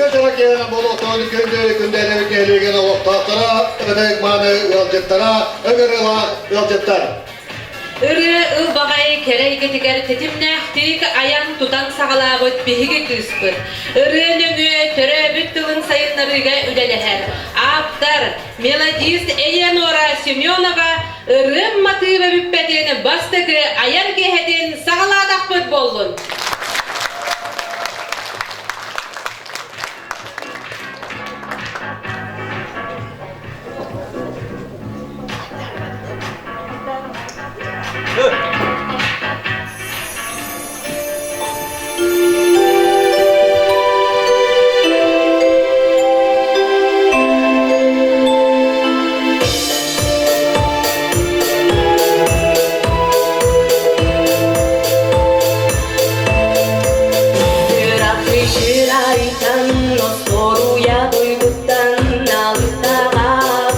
Үтүө дьоро киэһэнэн буолуохтун күндү күндэлэбит нэһилиэгин олохтоохторо, ытык-мааны ыалдьыттара, ыҥырыылаах ыалдьыттар. Ырыа ылбаҕай кэрэ эйгэтигэр тэтимнээхтик айан-тутан саҕалаабыт биһиги кыыспыт. Ырыа нөҥүө төрөөбүт тылын сайыннарыыга үлэлэһэр. Ааптар, мелодист Элеонора Семенова ырыам матыыба бүппэтин бастакы айар киэһэтин саҕалаатахпыт буоллун! Ырахтан, остуоруйа дойдуттан алыптаах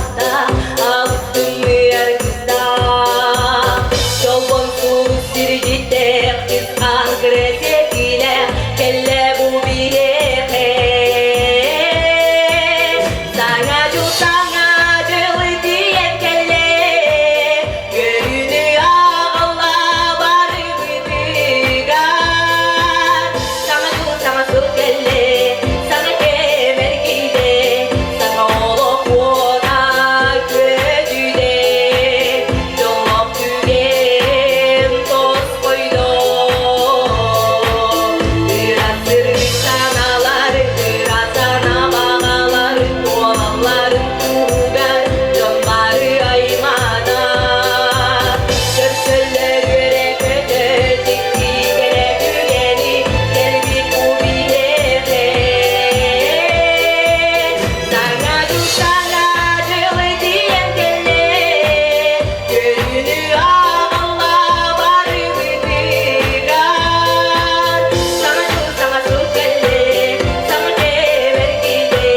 алыптымыы аргыстаах Чолбон сулус сирдьиттээх чысхаан кырасиэтилэ кэллэ бу биһиэхэ. Саҥа дьыл саҥа дьыл тиийэн кэллэ, үөрүүнү аҕалла барыбытыгар. Саҥа дьыл саҥа сыл кэллэ, саҥа кэм эргийдэ, саҥа олох уота күөдьүйдэ, дьоллоох түгэн тосхойдо. Ыра сырдык санаалар, ыра санаа баҕалар туолалларын туһугар дьон бары айманар. Көрсөллөр үөрэ-көтө, дьикти кэрэ түгэни кэлбит бу биһиэхэ. Саҥа дьыл, саҥа дьыл тиийэн кэллэ, Көрүүнү аҕалла барыбытыгар. Саҥа дьыл, саҥа сыл кэллэ, саҥа кэм эргийдэ,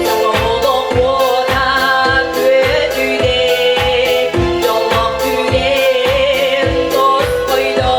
саҥа олох уота күөдьүйдэ, дьоллоох түгэн тосхойдо.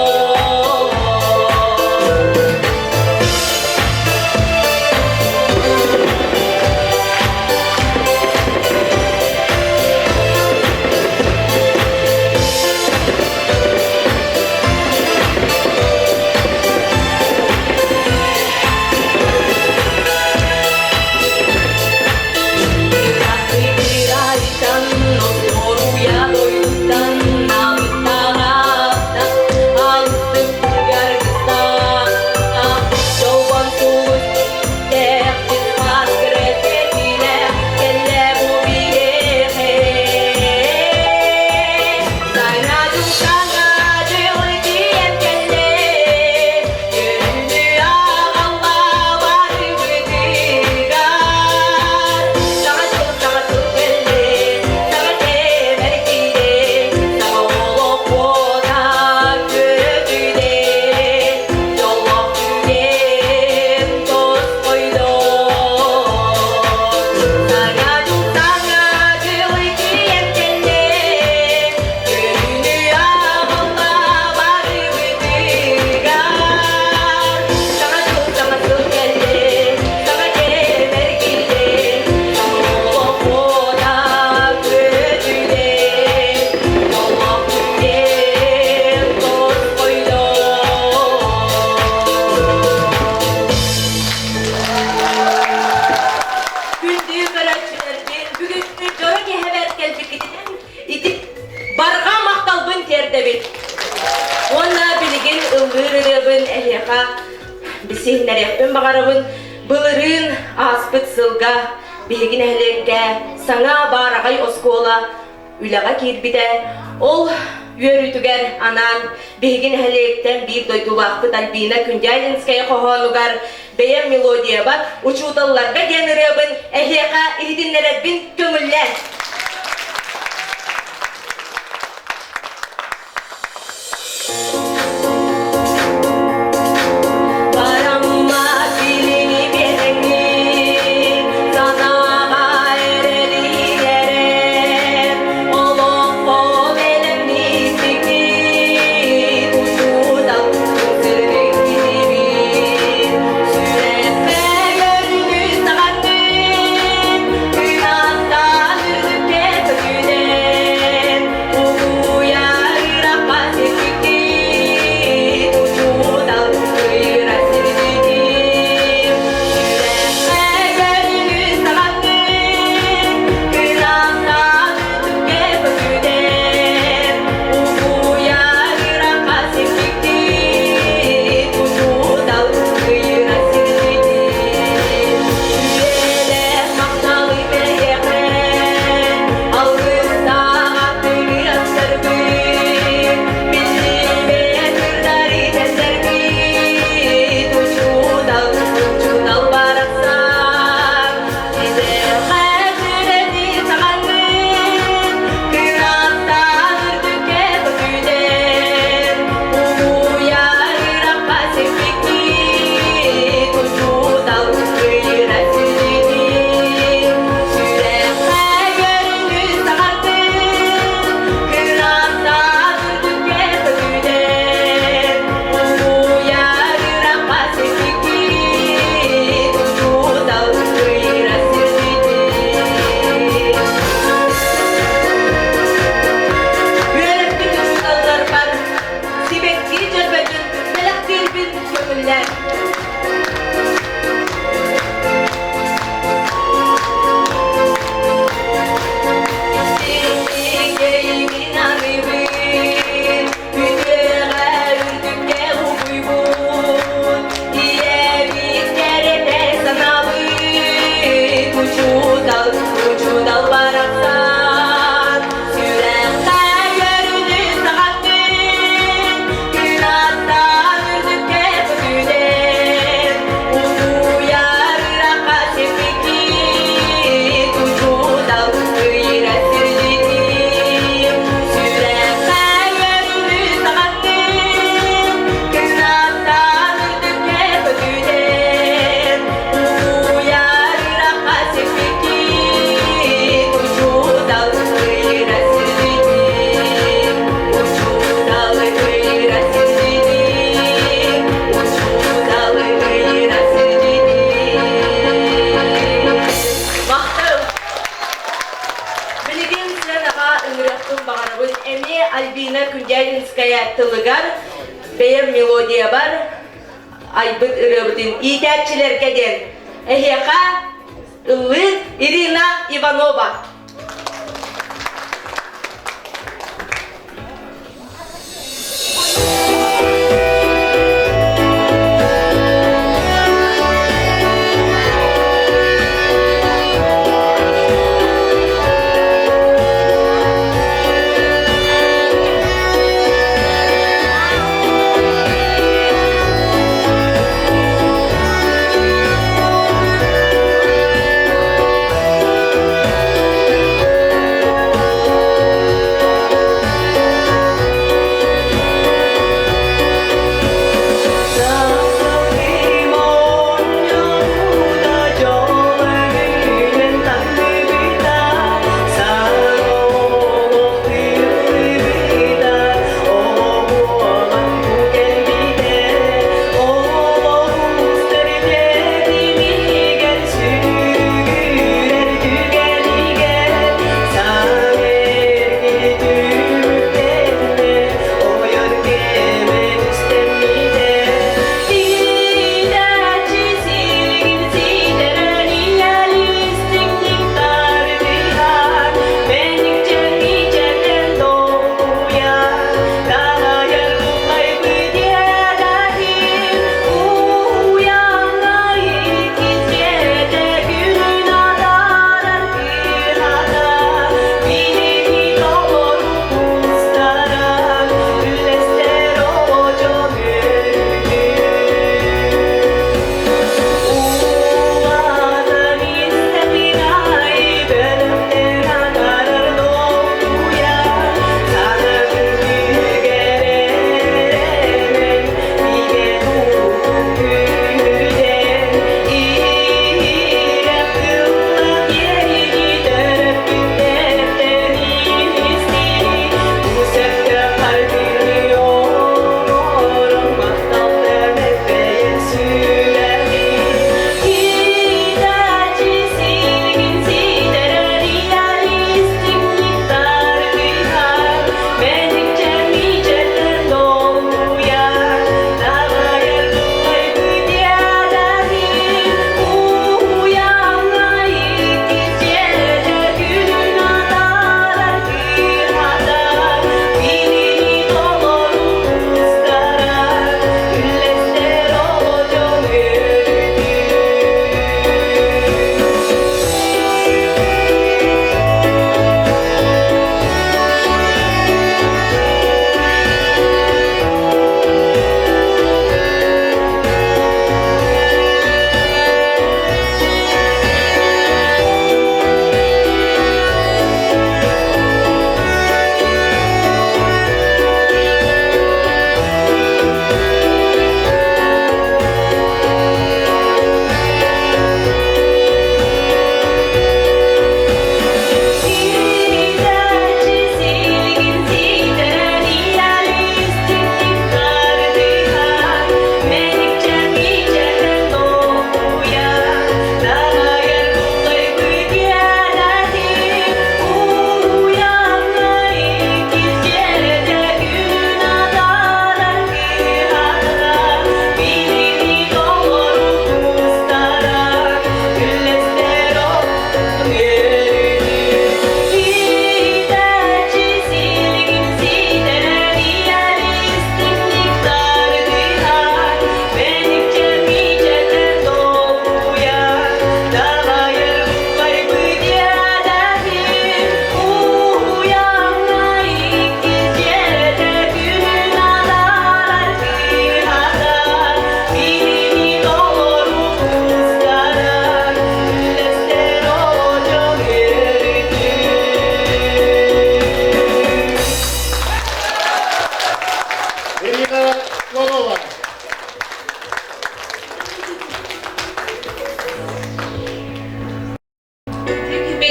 Ырайтан, остуоруйа дойдуттан намыттаҕаптан алыстык-аргыстаах Чолбон сулус Күндү көрөөччүлэрбит, бүгүҥҥү дьоро киэһэбэр кэлбиккитинэн ити барҕа махталбын тиэрдэбит. Уонна билигин ыллыыр ырыабын эһиэхэ билсиһиннэриэхпин баҕарабын. Былырыын ааспыт сылга биһиги нэһилиэккэ саҥа баараҕай оскуола үлэҕэ киирбитэ. Ол үөрүүтүгэр анаан биһиги нэһилиэктэн биир дойдулаахпыт Альбина Күндялинская хоһоонугар бэйэм мелодиябар учууталларга диэн ырыабын эһиэхэ иһитиннэрэрбин көҥүллээн. Барамма билини биэрэҥҥин, санааҕа эрэлиһинэрэр, олоххо бэлэмнииргин, учуутал сырдык киһибит, сүрэххэ көрүҥү Учуутал, учуутал барахсан, сүрэххэ үөрүүнү саҕаттын, кынаттаан үрдүккэ көтүтэн, утуйар ырахха сиппиккит, учуутал ыйыра сирдьитин, сүрэххэ үөрүүнү саҕаттын, кынаттаан үрдүккэ көтүтэн, утуйар ырахха сиппиккит, учуутал ыйыра сирдьитин, учуутал ыйыра сирдьитин, учуутал ыйыра сирдьитин. Махтал! Билигин сценаҕа ыҥырыахпын баҕарабын эмиэ Альбина Күндялинская тылыгар бэйэм мелодиябар айбыт ырыабытын иитээччилэргэ диэн эһиэхэ ыллыыр Ирина Иванова.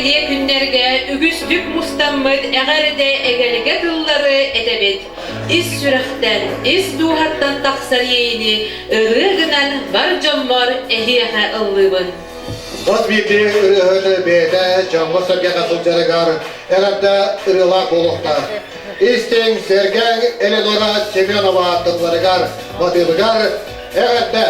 бэлиэ күннэргэ үгүстүк мустаммыт эҕэрдэ эгэлгэ тыллары этэбит. Ис сүрэхтэн, ис дууһаттан тахсар иэйиини ырыа гынан бар дьоммор эһиэхэ ыллыыбын. Хас биирдии ырыаһыт бэйэтэ дьоҥҥо-сэргэҕэ сылдьарыгар эҕэрдэ ырыалаах буолуохтаах. Истиҥ, сэргэҥ Элеонора Семенова тылларыгар, матыыбыгар эҕэрдэ!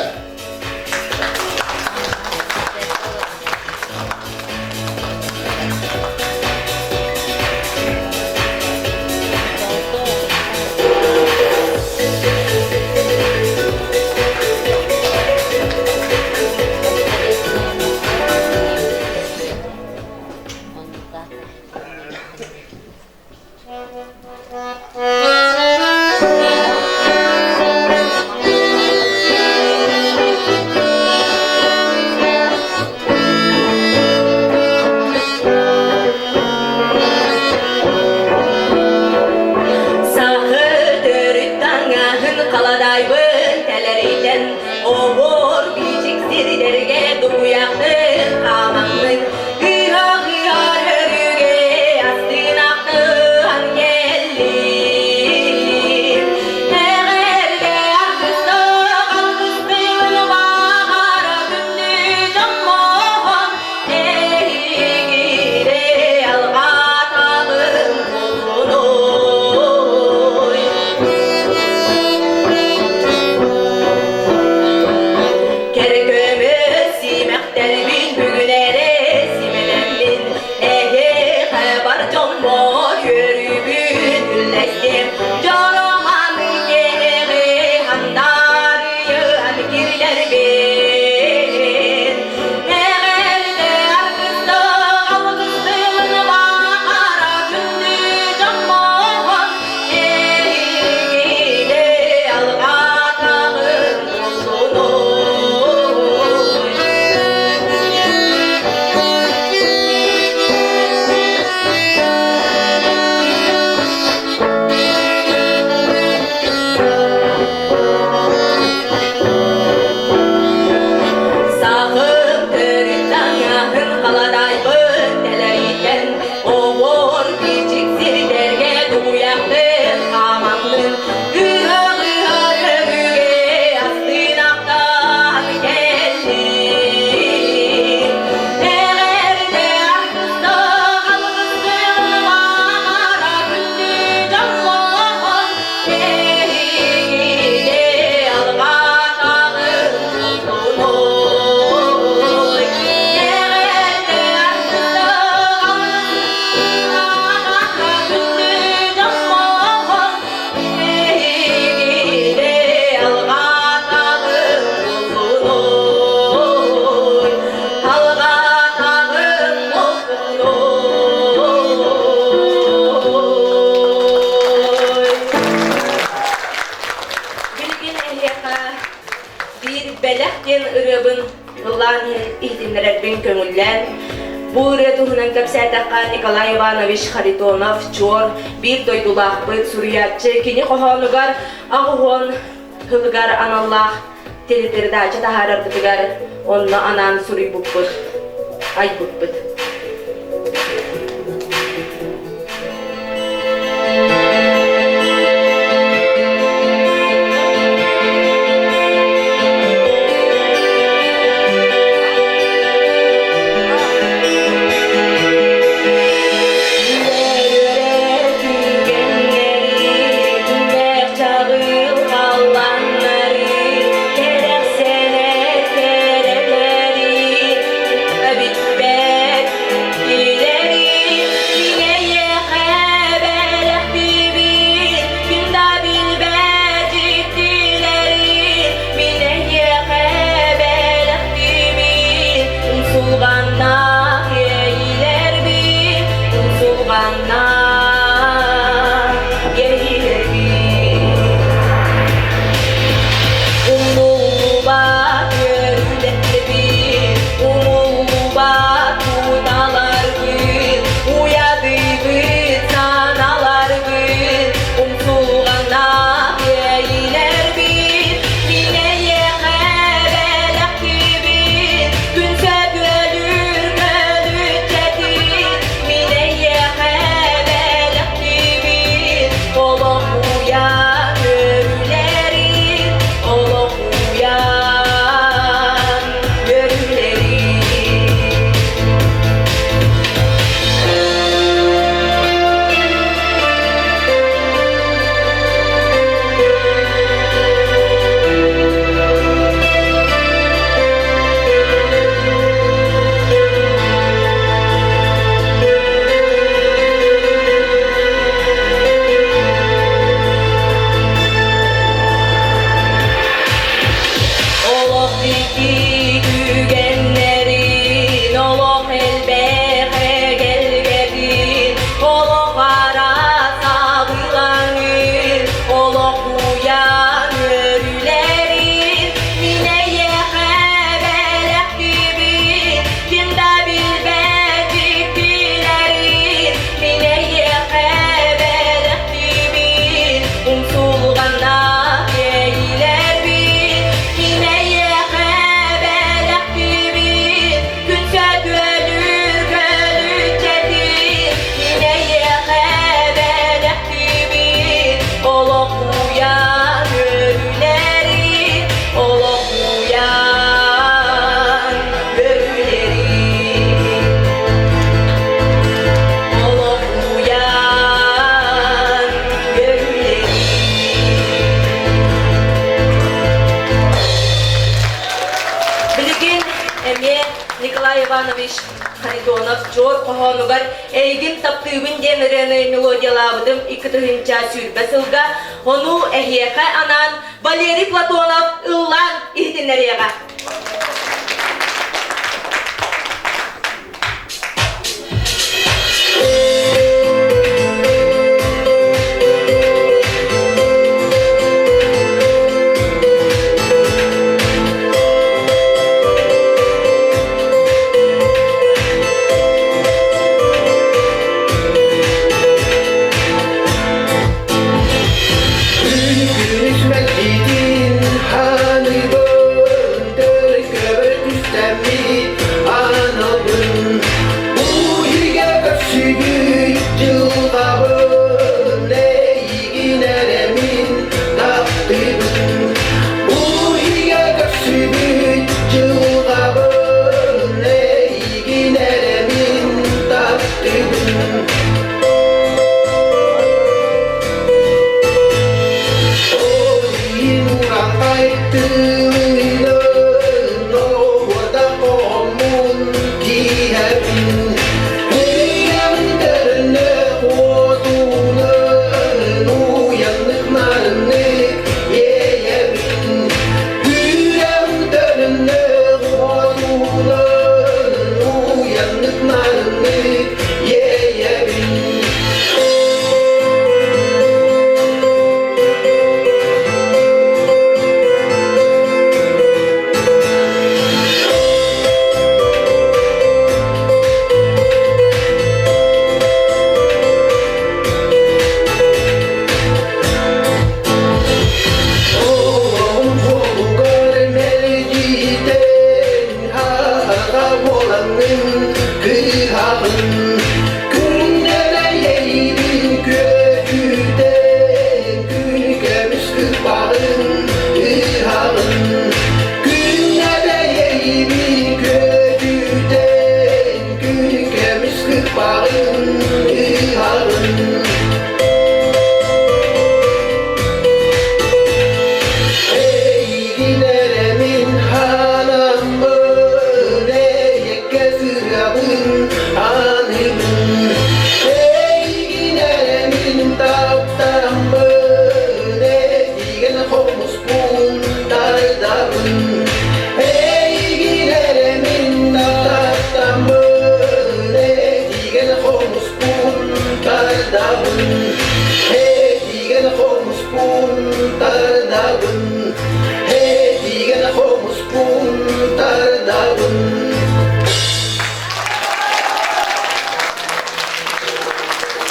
Сахы төрүт таҥаһын халадаайбын тэлэритэн, Оһуор бичик сирдэргэ дуйахтын хаамаммын, Ыһа-ыһар өрүгэ астынаахтыһан кэллим. Эҕэрдэ аргыстаах алгыстыын баҕара күндү дьоммоһон, Эһигире алҕаатаҕым буолунуй. Кэрэ көмүс симэхтэрбин бүгүн эрэ симэлэммин, Эһиэхэ бар дьоммор үөрүүбүн үллэстиэм. Дьороман киэһэҕи хандарыйан киллэрбин. Эҕэрдэ аргыстаах алгыстыын баҕара күндү дьоммор эһигини алҕаатаҕым буоллунуй. Сахым төрүт таҥаһын халадаайбын тэлэрийтэн, Оҕор бичик сирдэргэ дуйахтын хаамаммын, Ыһа-ыһа өрүгэ астынаахтаан кэллим. Эҕэрдэ аргыстаах алгыстыын баҕара күндү дьоммоһон, Эһигини алҕаатаҕым буоллунуй. Эҕэрдэ аргыстаах алгыстаах күндү дьоммоһон, Эһигини алҕаатаҕым буоллунуй. Алҕаатаҕым буоллунуй. Билигин эһиэхэ биир бэлэх диэн ырыабын ыллаан иһитиннэрэрбин көҥүллээн, бу ырыа туһунан кэпсээтэххэ Николай Иванович Харитонов Чуор биир дойдулаахпыт суруйааччы кини хоһоонугар аҕуһуон тылыгар аналлаах телепередача таһаарарбытыгар онно анаан суруйбуппут, айбыппыт. Кэрэхсэнэр кэрэлэри бүппэт. Харитонов-Чуор хоһоонугар «Эйигин таптыыбын» диэн ырыаны мелодиялаабытым 2020 сылга. Ону эһиэхэ анаан Валерий Платонов ыллаан иһитиннэриэҕэ. Күн хааныбын көбөр түстэммит аналбын Уйга көрсүбүт дьылҕабын эйигин эрэ мин таптыыбын Уйга көрсүбүт дьылҕабын эйигин эрэ мин таптыыбын Yeah, Оҕом мэлдьитэн хараҕа буолаҥҥын кыыһаҕын Күндэлэйэйбин күөтүтэн күн көмүс кыппаҕын ыһаҕын Күндэлэйэйбин күөтүтэн күн көмүс кыппаҕын ыһаҕын Эйигин эрэ мин хаанаммын, эйэккэ сыһабын, аныыбын. Эйигин эрэ мин таптааммын, этигэн хомуспун тардабын. Эйигин эрэ мин таптааммын, этигэн хомуспун тардабын. Этигэн хомуспун тардабын, этигэн хомуспун тардабын.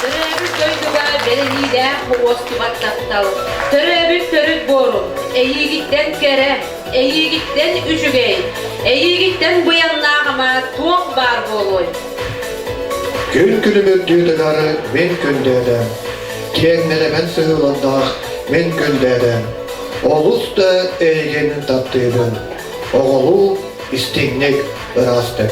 Төрөөбүт дойдуга бэриниилээх уостубат таптал, төрөөбүт төрүт буорум, эйиигиттэн кэрэ, эйиигиттэн үчүгэй, эйиигиттэн быйаҥнаах ама туох баар буолуой? Күн күлүмүрдүү тыгары мин күндээдэм, киэҥ нэлэмэн сыһыылардаах мин күндээдэм, олус да эйигин таптыыбын, оҕолуу истиҥник ыраастык.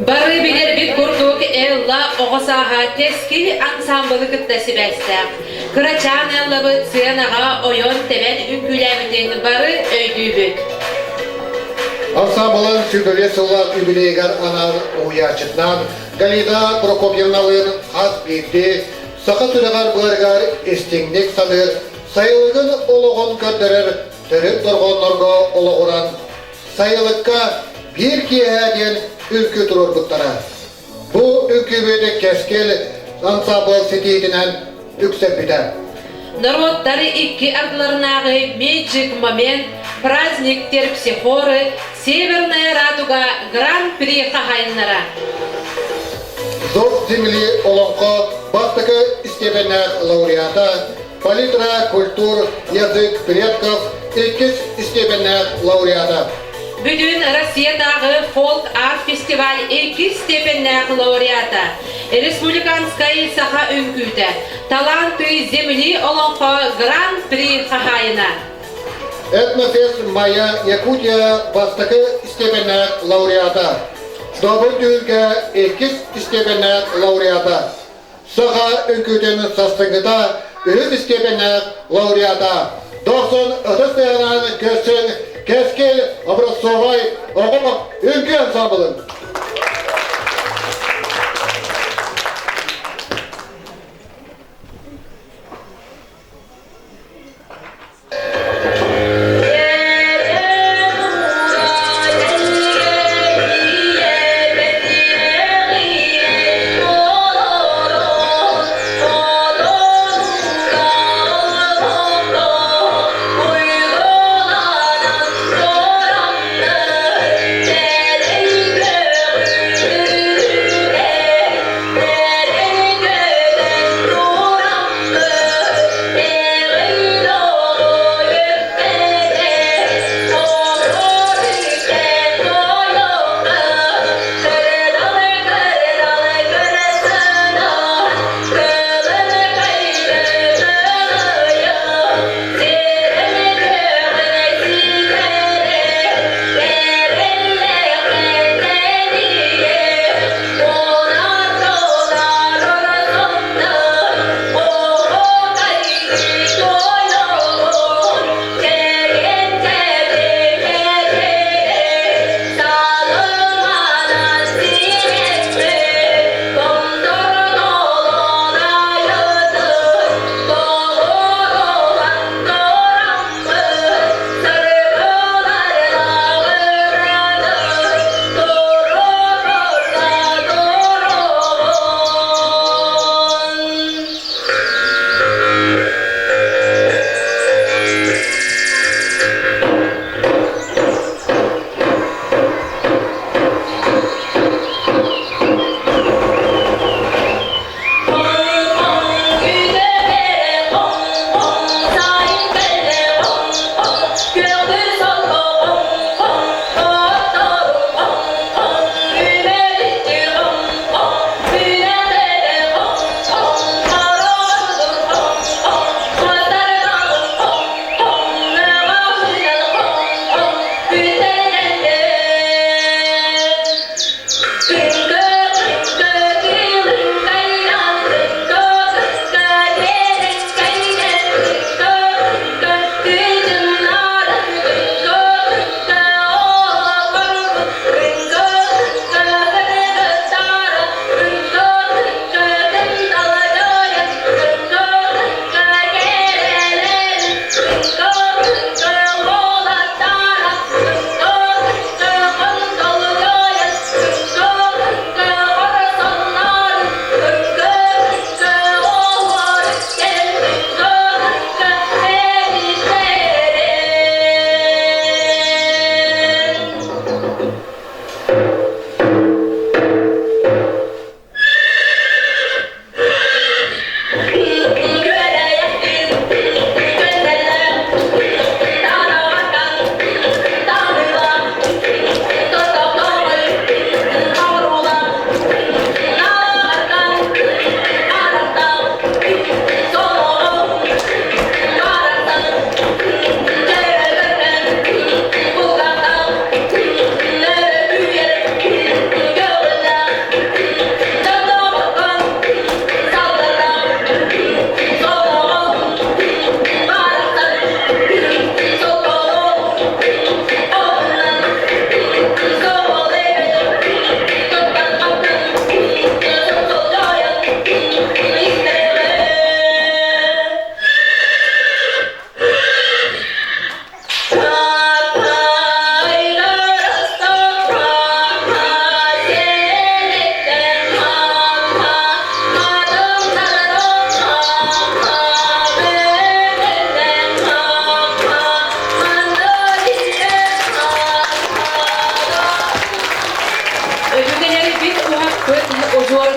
Бары билэрбит курдук Элла оҕо сааһа Кэскил ансаамбылы кытта сибээстээх. Кырачаан Эллабыт сыанаҕа ойон-тэбэн үҥкүүлээбитин бары өйдүүбүт. Ансаамбылын 105 сыллаах юбилейыгар анаан уһуйааччытынан Галина Прокопьевналыын хас биирдии саха сүрэҕэр-быарыгар истиҥник саныыр, сайылыгын олоҕун көрдөрөр төрүт дорҕооннорго олоҕуран сайылыкка биир киэһэ диэн үҥкүү туруорбуттара. Бу үҥкүүбүт Кэскил ансаамбыл ситиитинэн үксэппитэ. Норуоттар икки ардыларынааҕы Magic Moment, Праздник Терпсихоры, Северная радуга Гран-при хаһаайыннара. Зов земли олоҥхо бастакы степеннээх лауреата, Палитра культур, язык предков иккис степеннээх лауреата. Бүтүн Россиятааҕы фолк-арт фестиваль иккис степеннээх лауреата, Республиканскай саха үҥкүүтэ, Таланты земли олоҥхо Гран-при хаһаайына. Этнофест Майя Якутия бастакы степеннээх лауреата, Добур түһүлгэ иккис степеннээх лауреата, Саха үҥкүүтүн сарсыҥҥыта үһүс истиэпэннээх лауреата, Дохсун ытыс тыаһынан көрсөн Кэскил образцовай оҕо үҥкүү ансаамбылын.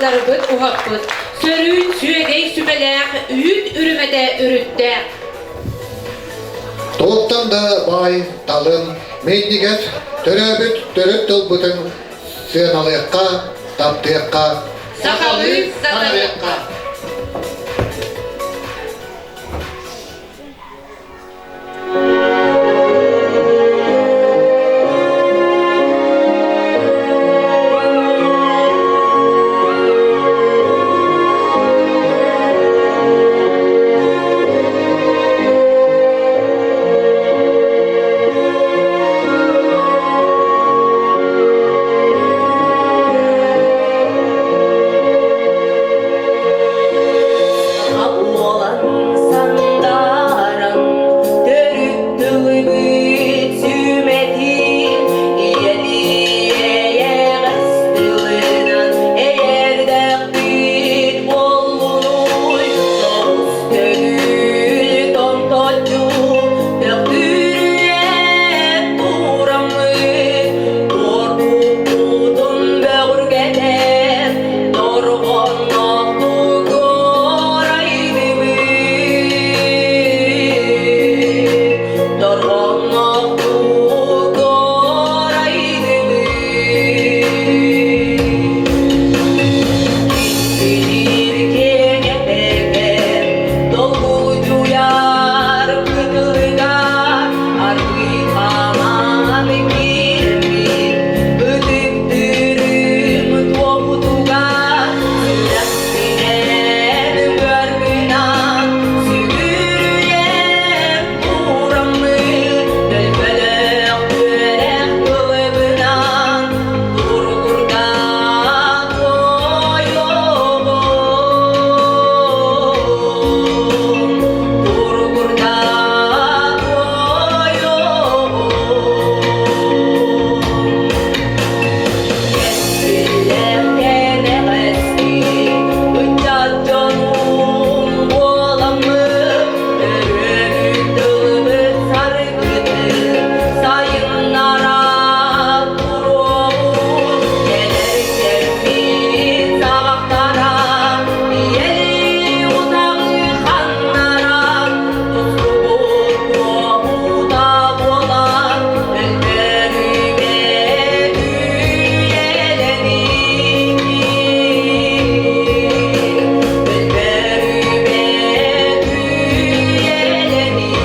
Сылларбыт уһаппыт, сөрүүн сүөгэй сүмэлээх, үүт үрүмэтэ үрүттээх. Туохтан да баай, талым, минньигэс, төрөөбүт төрүт тылбытын сыаналыахха, таптыахха, сахалыы сатарыахха. Буолан сандааран төрүт тылыбыт сүмэтин ийэлии эйэҕэс тылынан эйэрдэхпит буоллунуй тоҕус төгүл томточчу төхтүрүйэн тураммыт туорбуппутун бөҕүргэтэн дорҕоонноохтук орайдыбыт дорҕоонноохтук орайдыбыт. Киһилиир киэҥ эпэбэр долгуйар кытылыгар аргыый хааман киирбит ытыктыырым туоһутугар сүрэхпинэн үөргүнан сүгүрүйэн тураммыт төлкөлөөх үөрэх тылыбынан туругурда туойуоҕум туругурда туойуоҕум. Кэскиллээх кэнэҕэски ыччат дьонум буоламмыт, өрүөбүт тылбыт саргытын сайыннара туруоҕун, кэлэр кэммит саҕахтара, ийэлии утаҕы ханнара, тустубут туоһута буолан, өлбөрүбэт үйэлэниҥ, өлбөрүбэт үйэлэниҥ.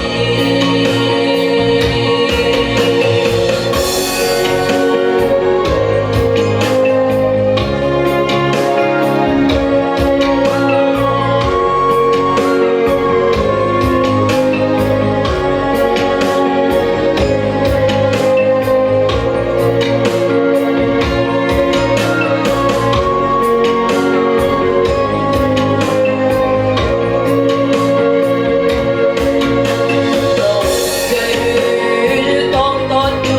Gönül томточчу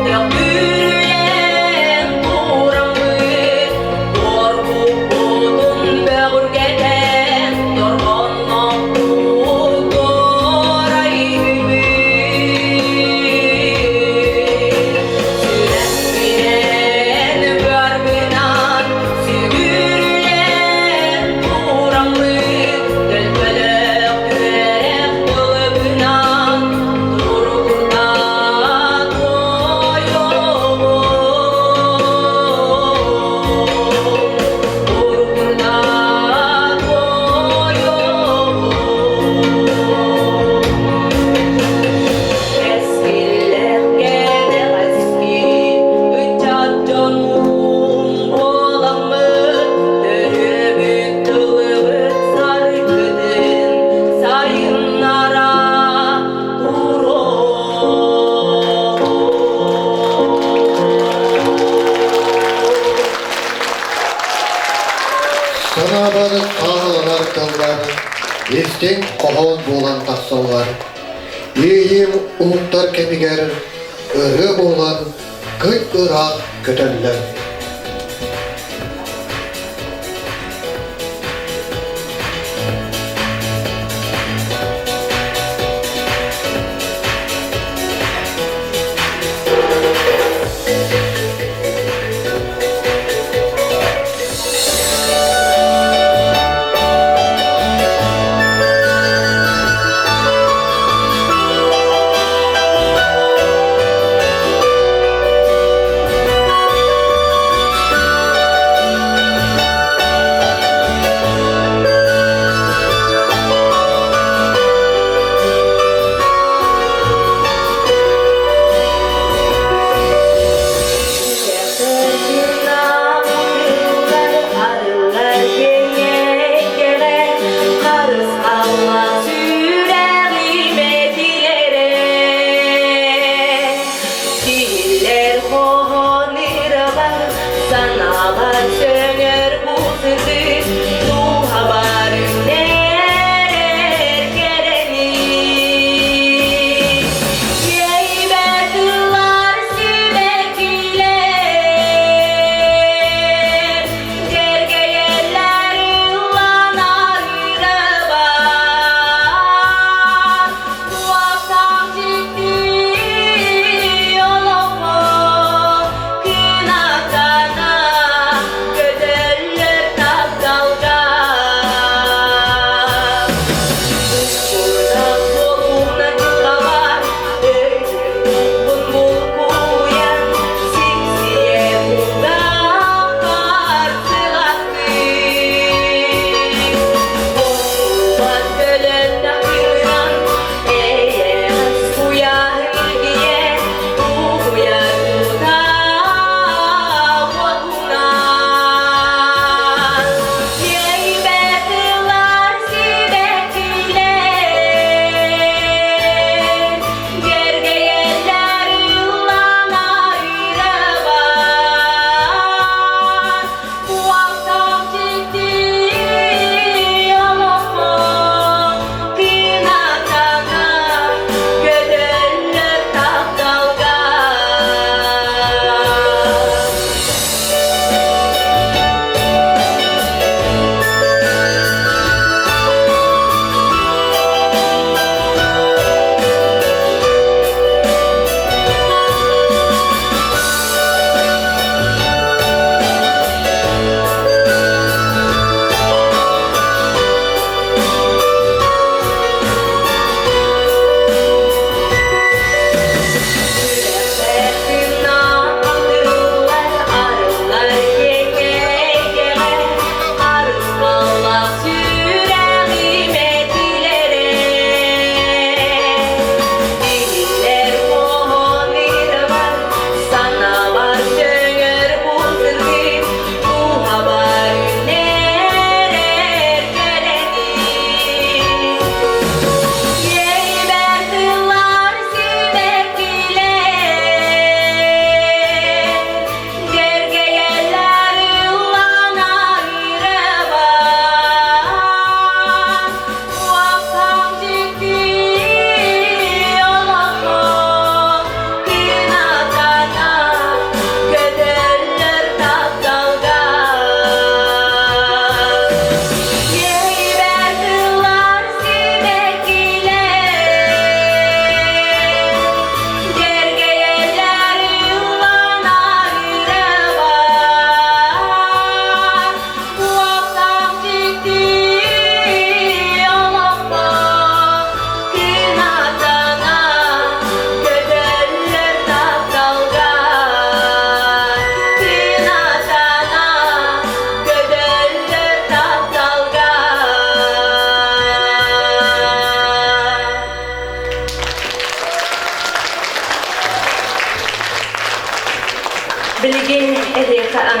төхтүрүйэн тураммыт, туорбуппутун бөҕүргэтэн, дорҕоонноохтук орайдыбыт. Сүрэхпинэн быарбынан сүгүрүйэн тураммыт, төлкөлөөх үөрэх тылыбынан туругурда туойуоҕум, туругурда туойуоҕум. Кэскиллээх кэнэҕэски ыччат дьонум буоламмыт, төрүөбүт тылыбыт саргытын сайыннара туруоҕун. Санаабар хааланар тыллар, истиҥ хоһоон буолан тахсаллар. Иэйиим уһуктар кэмигэр ырыа буолан кый ыраах көтөллөр.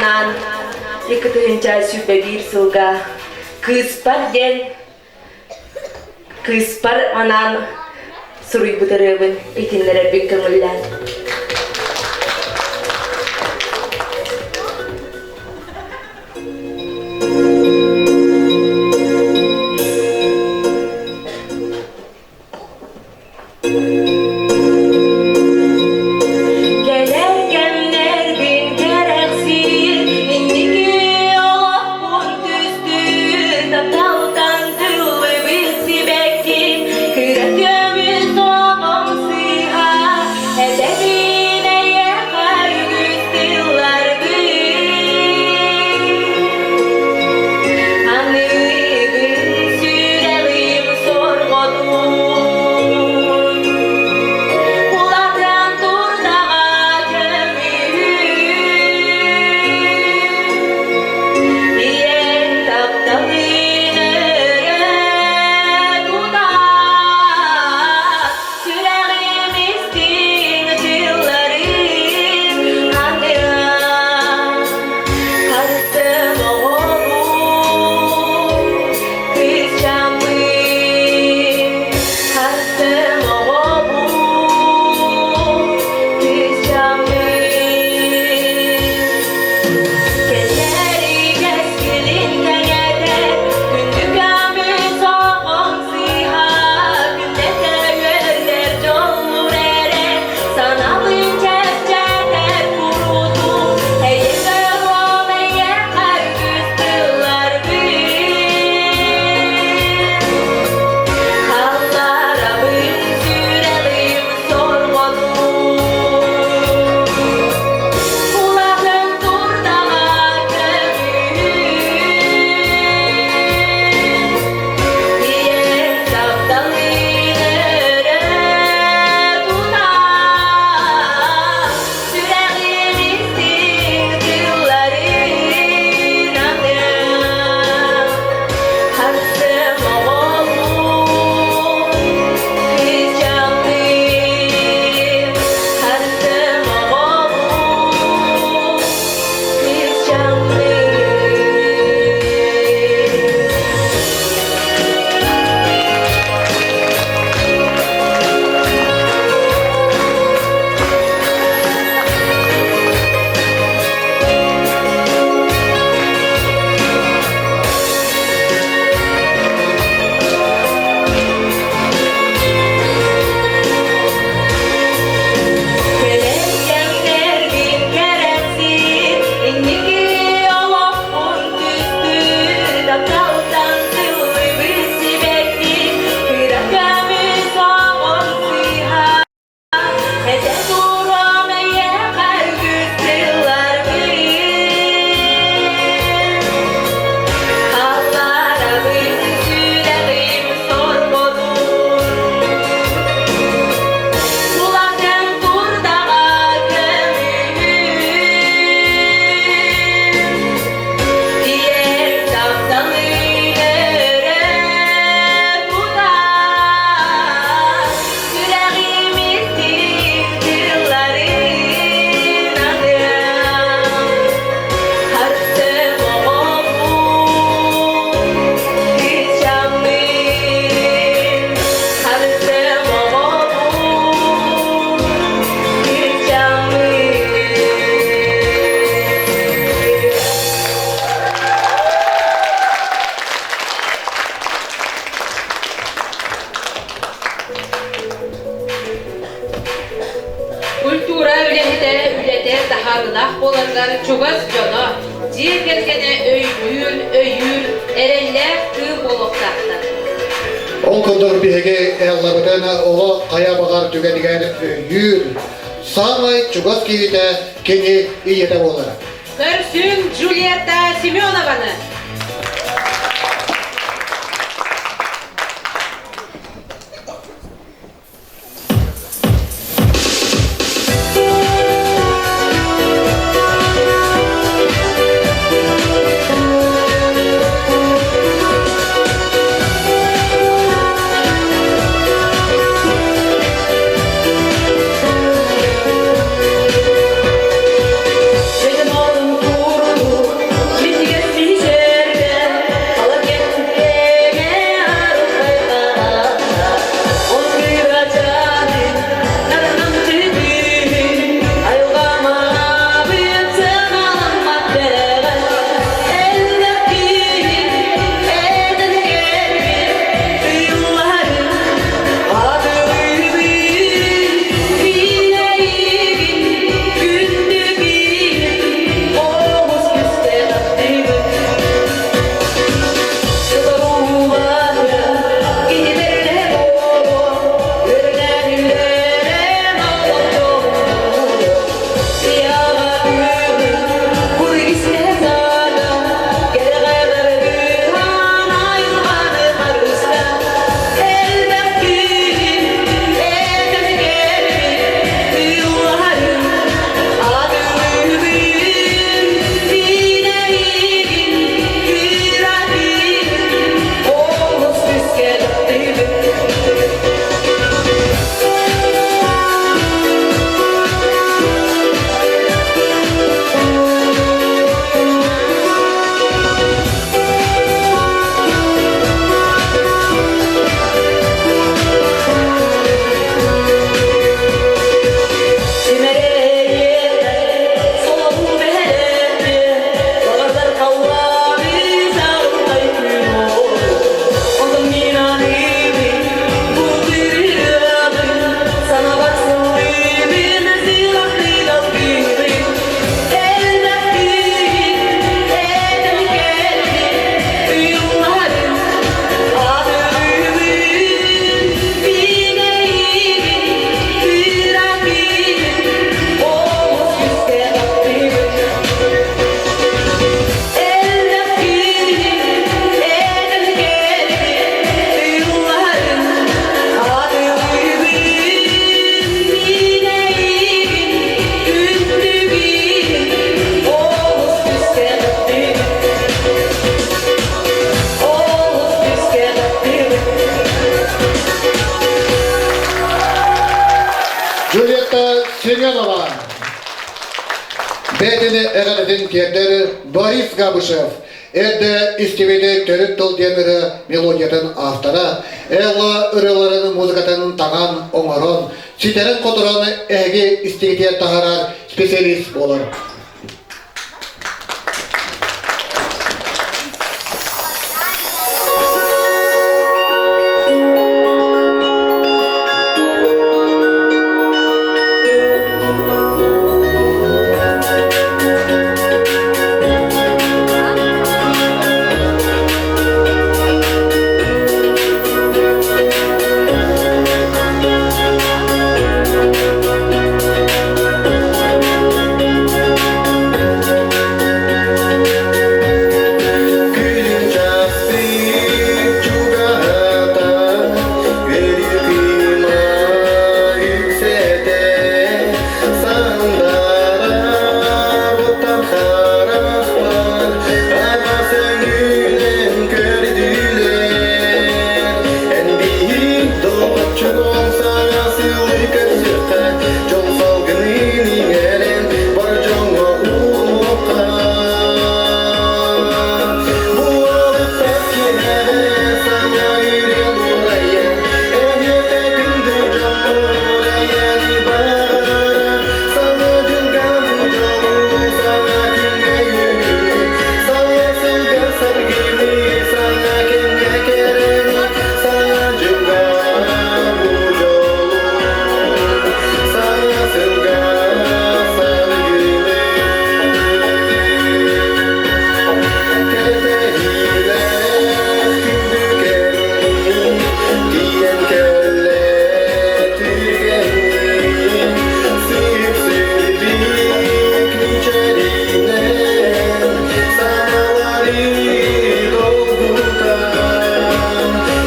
анаан 2021 сылга Кыыспар диэн кыыспар анаан суруйбут ырыабын итиннэрэрбин көҥүллээн. Кэлэр кэмнэрбин кэрэхсиир, инники олохпун түстүүр, тапталтан тыллыбыт сибэкки, кыра көмүс оҕом сыыһа, этэбин эйиэхэ үгүс тылларбын. Аныгын сүрэҕим сорҕотун, Улаатан турдаҕа көмүһүн. Ийэм тапталын өрө тутар, Сүрэҕим истиҥ тылларын аныа. Харыстым оҕобун, кыысчааммын, харыстым оҕобун, кыысчааммын. Кэлээри кэскилин кэҥэтэр, күндү көмүс оҕом сыыһа, күннэтэ үөрдэр дьоллуур эрэ, санаалыын чэпчэтэр куруутун, эйиэхэ уол эйиэхэ үгүс тылларбын. Халларабын сүрэҕим сорҕотун, Улахан турдаҕа көмүһүн. Ийэм тапталын өрө тутар, сүрэҕим истиҥ тылларын аныа. Харсым оҕолуу кыысчааммын, харсым оҕолуу кыысчааммын. Кэлэр кэмнэрбин кэрэхсиир, инники олохпун түстүүр, тапталтан сыллыбыт сибэкки, кыра көмүс оҕом сыыһа, этэ туруом эйиэхэ үгүс тылларбын. Халларабын сүрэҕим сорҕотун, Улахан турдаҕа көмүһүн. Ийэм тапталын өрө тутар, сүрэҕим истиҥ тылларын аныам. Харсым оҕобун, кыысчааммын, харсым оҕобун, кыысчааммын. Культура үлэһитэ үлэтэ таһаарыылаах буоларыгар чугас дьоно, дьиэ кэргэнэ өйдүүр, өйүүр, эрэллээх тыыл буолуохтаахтар. Ол курдук биһиги Эллабытын олох хайа баҕар түгэнигэр өйүүр, саамай чугас киһитэ кини ийэтэ буолар. Көрсүҥ Джульетта Семенованы! Dedim oğlum. Джульетта Семенова. Бэйэтин эҕэрдэтин тиэрдэр Борис Габышев, эрдэ истибити төрүт тыл диэн ырыа мелодиятын автора, Элла ырыаларын музыкатын таҥан, оҥорон, ситэрэн-хоторон эһиги истигитигэр таһаарар специалист буолар. Күлүм чахтык чугаһата, Үөрүү үксэтэ, Сандаарар оттон харахпар, Араас өҥүнэн көрдүлэр. Эн биир доҕоччугуҥ саҥа сылы көрсүөххэ, Дьол салгынын иҥэрэн, бар дьоҥҥо уунуохха. Буолуктас киэһэҕэ саҥа үрэл урайан, Эһиэхэ күндү дьоммор эйэни баҕара, Саҥа дьылга бу дьолу, саҥа күҥҥэ үөрүүнү, Саҥа сылга саргыны, саҥа кэмҥэ кэрэни, Саҥа дьылга бу дьолу, саҥа сылга саргыны. Кэтэһиилээх күндү кэммин тиийэн кэллэ түргэнник сип-сирдик мичээринэн санаалары долгутан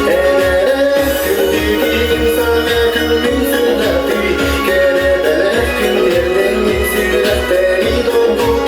эн эрэ күндүгүн саҥа күммүн сырдатыы кэрэ бэлэх күннэрдэн сүрэхтэри долгутуу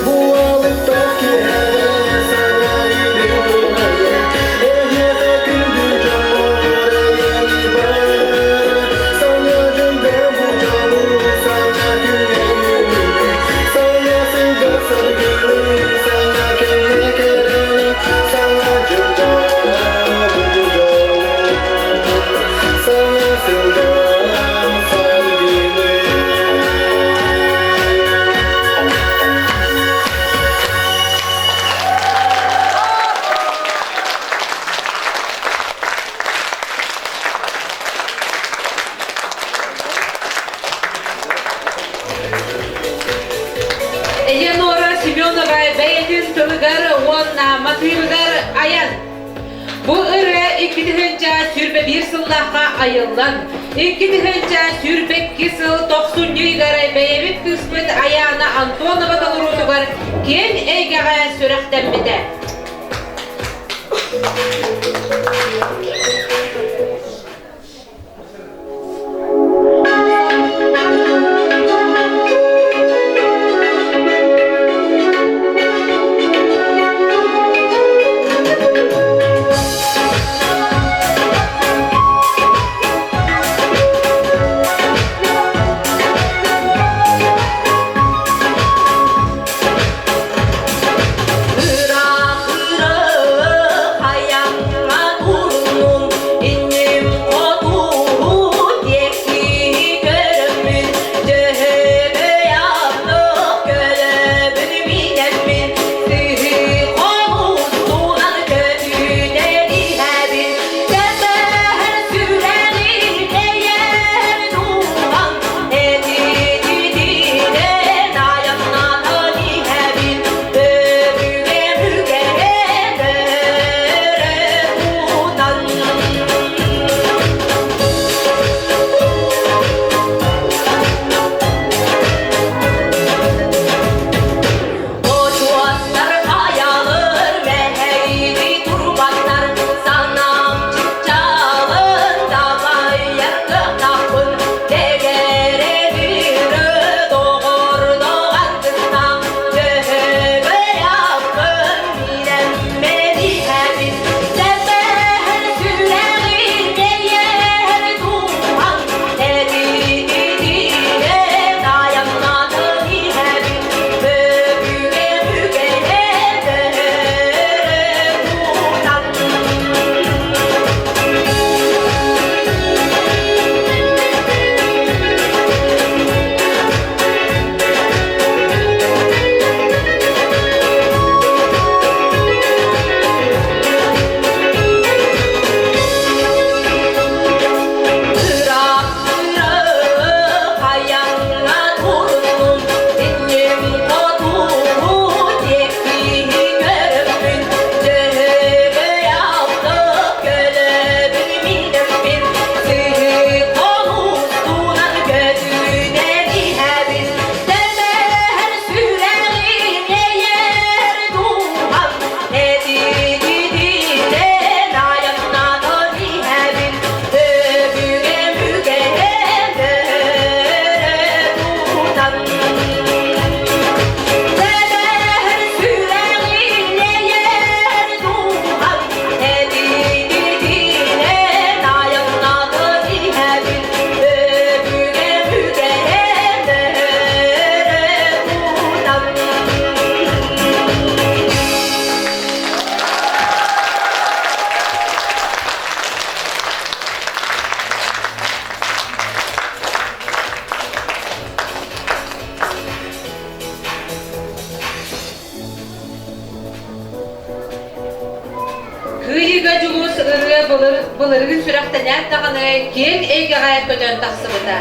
Буолуттах киэһэ саҥа үйэ дурайа, Эйиэхэ күндү дьоммор эйэни баҕара, Саҥа дьылга бу дьолу, саҥа күҥҥэ үөрүүнү, Саҥа сылга саргыны, саҥа кэмҥэ кэрэни, Саҥа дьылга бу дьолу, саҥа сылга саргыны. Элеонора Семенова бэйэтин тылыгар уонна матыыбыгар айан. Бу ырыа 2021 сыллаахха айыллан, 2022 сыл тохсунньу ыйыгар бэйэбит кыыспыт Айаана Антонова толоруутугар киэҥ эйгэҕэ сүрэхтэммитэ. Дьулус ырыа былыр, былыргын сүрэхтэнээт даҕаны киэҥ эйгэҕэ көтөн тахсыбыта.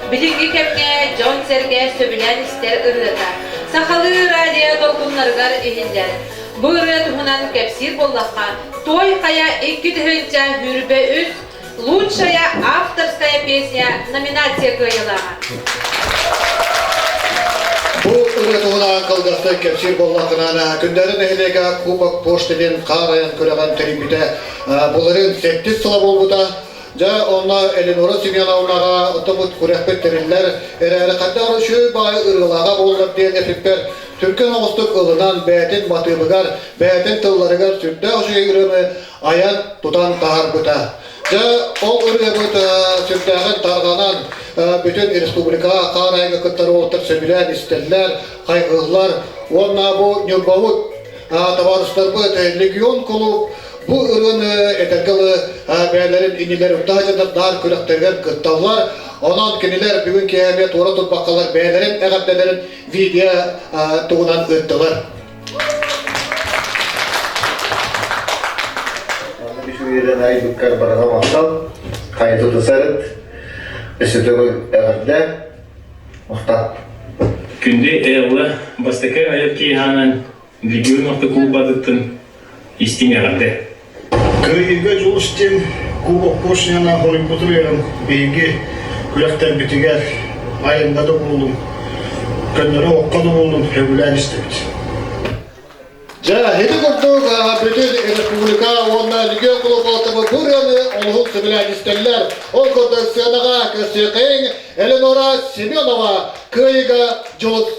Билиҥҥи кэмҥэ дьон-сэргэ сөбүлээн истэр ырыата сахалыы радио долгуннарыгар иһиллэр. Бу ырыа туһунан кэпсиир буоллахха, Той Хайа 2023 Лучшая авторская песня номинация кыайыылааҕа. Бу ырыа туһунан кылгастык кэпсиир буоллаххына, Күндээдэ нэһилиэгэ Кубок Почты диэн хаар айан күрэҕин тэрийбитэ былырыын сэттис сыла буолбута. Дьэ, онно Элеонора Семеновнаҕа оттон күрэхпит тэриллэр эрээри хайдах эрэ үчүгэй баҕайы ырыалааҕа буоллар диэн эпиппэр түргэн оҕустук ылынан бэйэтин матыыбыгар, бэйэтин тылларыгар сүрдээх үчүгэй ырыаны айан тутан таһаарбыта. Дьэ, ол ырыабыт сүрдээҕин тарҕанан бүтүн республикаҕа хаар айаҥҥа кыттар уолаттар сөбүлээн истэллэр, хайҕыыллар. Уонна бу Ньурбабыт табаарыстарбыт Легион кулууп бу ырыаны этэргэ дылы бэйэлэрин иннилэр утаа күрэхтэригэр кытталлар. Онон кинилэр бүгүн киэһэ туора турбаккалар бэйэлэрин эҕэрдэлэрин видео туһунан ыыттылар. Үчүгэйдэн айбыккар барҕа махтал, хайа тутусарыт, өссө төгүл эҕэрдэ, махтал. Күндү Элла, бастакы айар киэһээнэн Легион автокулубатыттан истиҥ эҕэрдэ. Кыайыыга дьулус диэн Кубок Кошнина хоруйбутун ыйан биһиги күрэхтэрбитигэр айанна да буоллун, көннөрү окко да буоллун сөбүлээн истэбит. Дьэ, ити курдук бүтүн республика уонна Легион кулубалатыбы бу ырыаны олуһун сөбүлээн истэллэр. Ол курдук сыанаҕа көрсүөххэйиҥ Элеонора Семенова кыайыыга дьулус.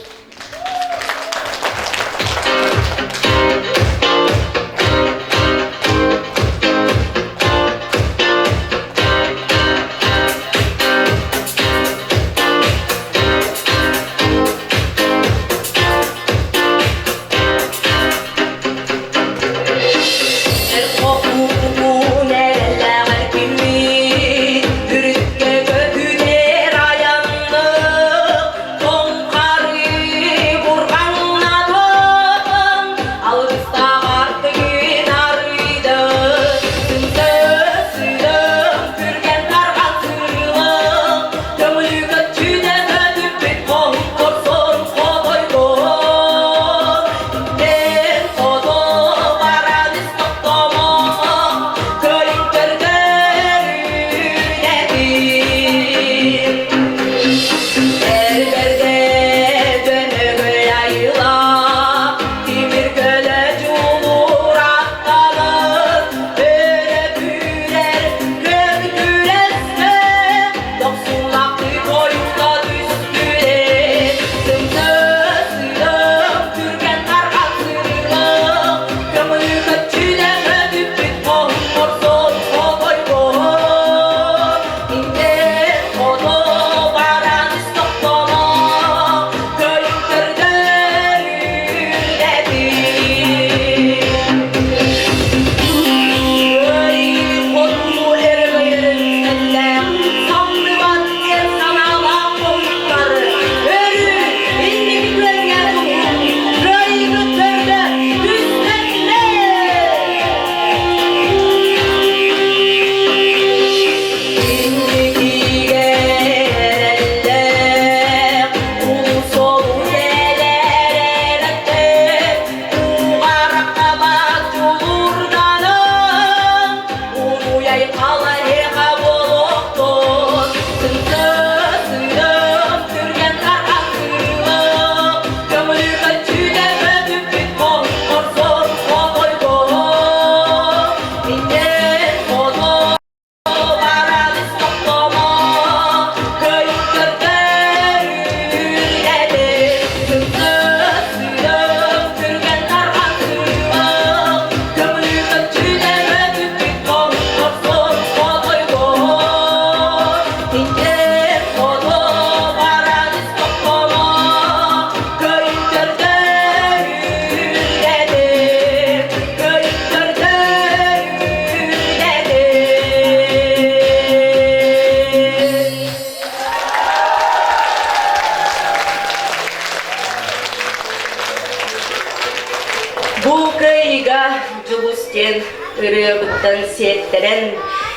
ырыаттан сиэттэрэн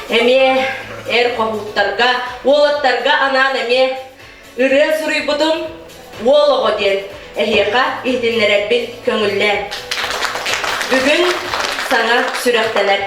эмиэ эр хоһууттарга, уолаттарга анаан эмиэ ырыа суруйбутум уол оҕо диэн эһиэхэ иһитиннэрэрбин көҥүллээн. Бүгүн саҥа сүрэхтэнэр.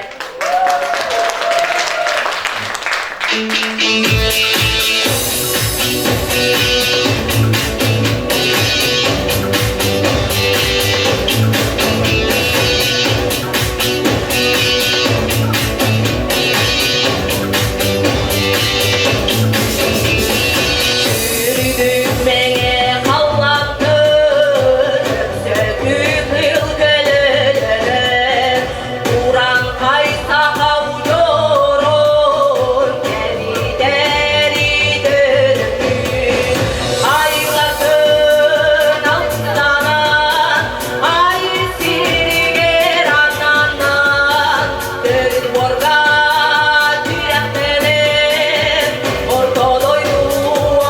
Үрдүк мэҥэ халлаантын өксөкү тыл көлөлөнөр, Уран-хай саха удьуорун кэбитэри төрөппүт, Айлатын алыстанан, ай сиригэр ананан, Төрүт буорга түрэхтэнэн, Орто дойду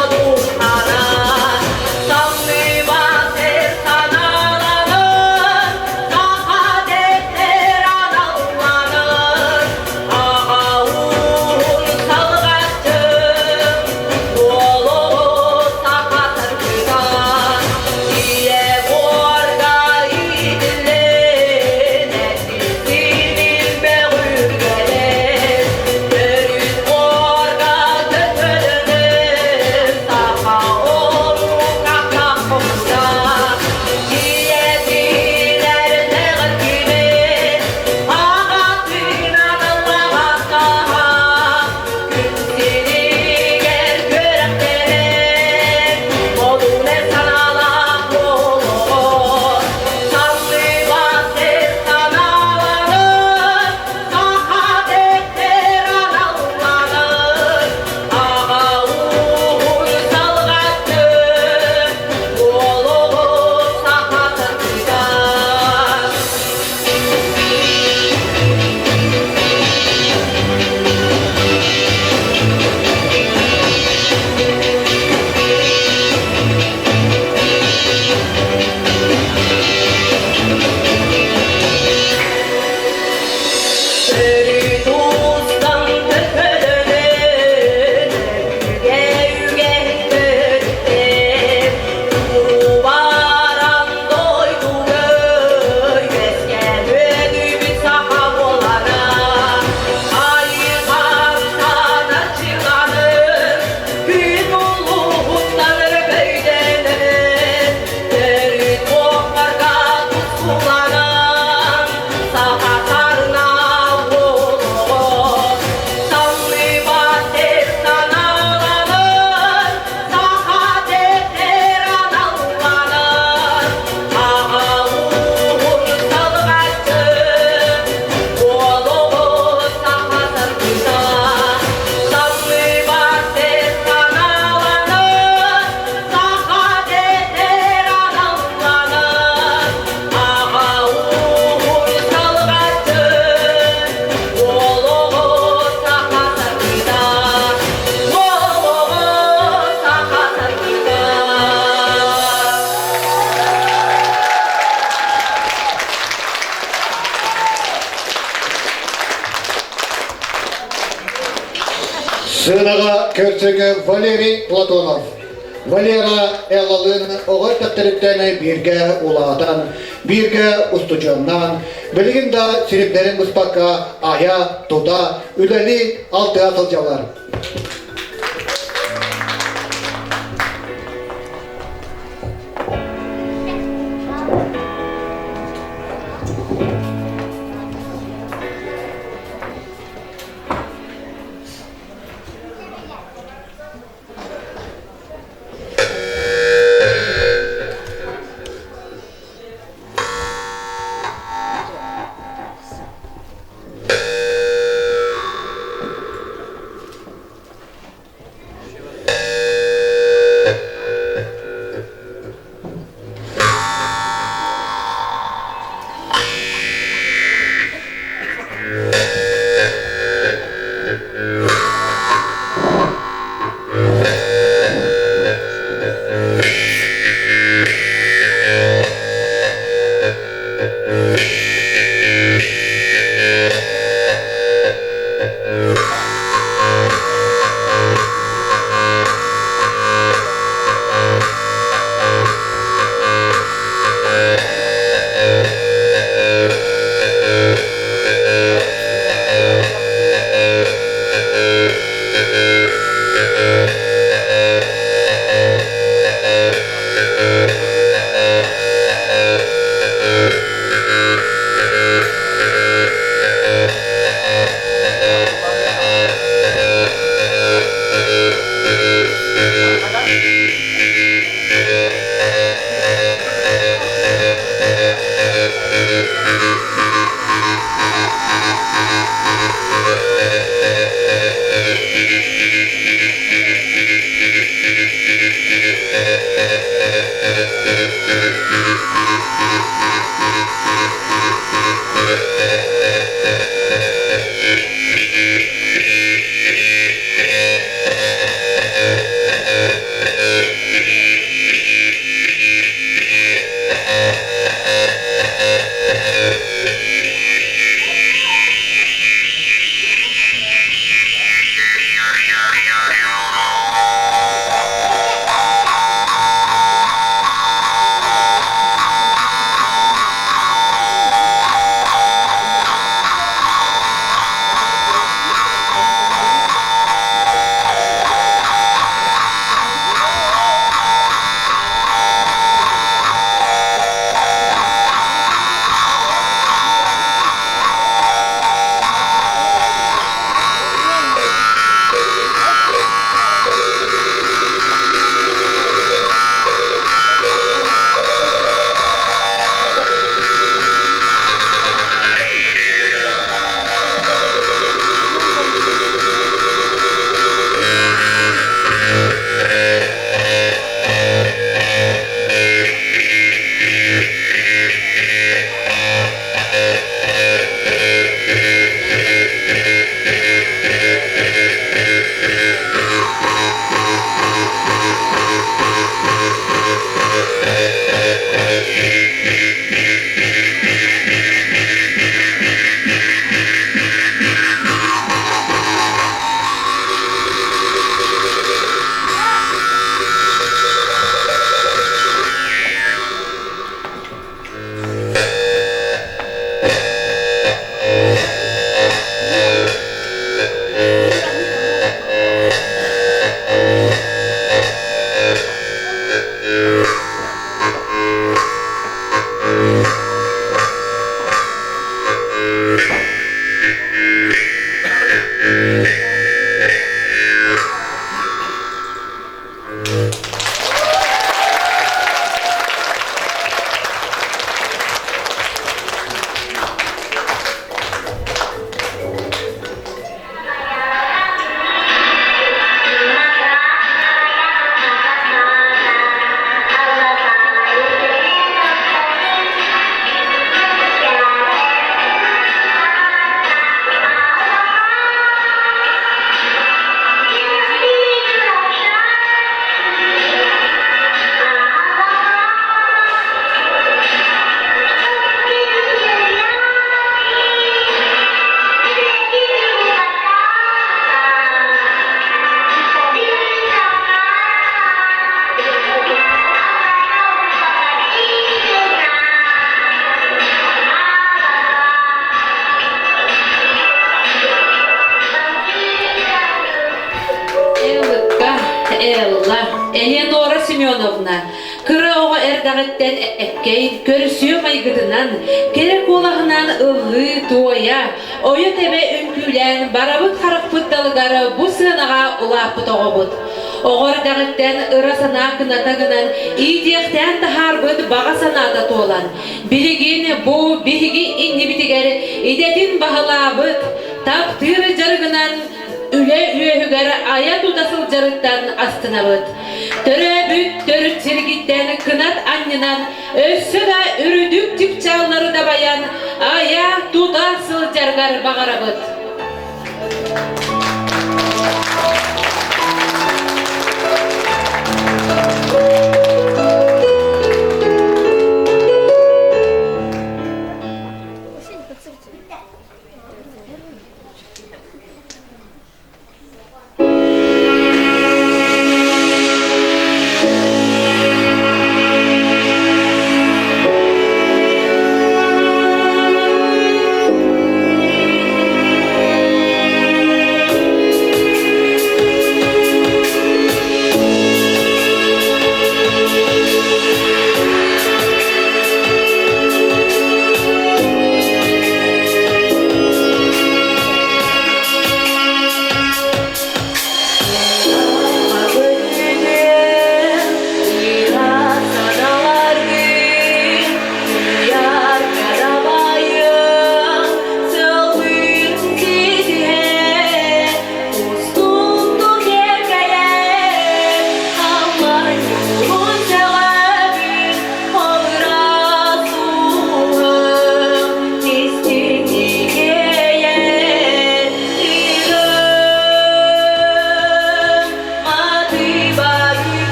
одууланан, Самныбат эр санааланан, Саха дэтэр аналланан, Аҕа ууһун салҕааччым, Уолу саха саргытан, Ийэ буорга иитиллэн, Синин бөҕүргэлэр, төрүт буорга төкөлөнөн, Саха омук хомуса, Ийэтинэр тэҕэр кимин, Аҕатынан аллаҕаттаһа, Күн сиригэр күрэхтэнэн, Модун эр санаалаах буолуоҕун, Самныбат эр санааланан, Саха дэттэр аналланан, Аҕа ууһун салҕааччы, Уолугун саха саргыта. Төрүт уустан төкөлөнөн, өбүгэ үгэһин төрүттэр, Туруубаран дойдуга үөскээн өлүүбүт саха буолара, Айыҕантан арчыланыр, күн улууһуттан өрөгөйдөнөр, Төрүт буохтарга тускуланан, саха сарына буолуоҕун, Самныбат эр санааланан, саха дэтэр аналланан, Аҕа ууһун салҕааччы, уолугун саха саргыта, Самныбат эр санааланан, саха дэтэр аналланан, Аҕа ууһун салҕааччы, уолугун саха саргыта, уолугун саха саргыта. Сыанаҕа көрсөкө Валерий Платонов. Валера Эллалыын оҕо эрдэхтэриттэн бииргэ улаатан, бииргэ устудьуоннаан, билигин да сирипдэрин быспакка айа, тута, үлэлии алтыһа сылдьаллар. Элыкка, Элла, Элеонора Семеновна, кыра оҕо эрдэҕиттэн эккэй, көрсүө майгытынан, кэрэ куолаһынан ыллыы-туойа, ойо-тэбэ үҥкүүлээн барабыт харахпыт далыгар бу сыанаҕа улааппыт оҕобут. Оҕо эрдэҕиттэн ыра санаа кыната гынан иитиэхтээн таһаарбыт баҕа санаата туолан, билигин бу биһиги иннибитигэр идэтин баһылаабыт, таптыыр дьарыгынан үлэ үөһүгэр айа-тута сылдьарыттан астынабыт. Төрөөбүт төрүт сиргиттэн кынат анньынан өссө да үрдүк чыпчааллары дабайан айа-тута сылдьаргар баҕарабыт.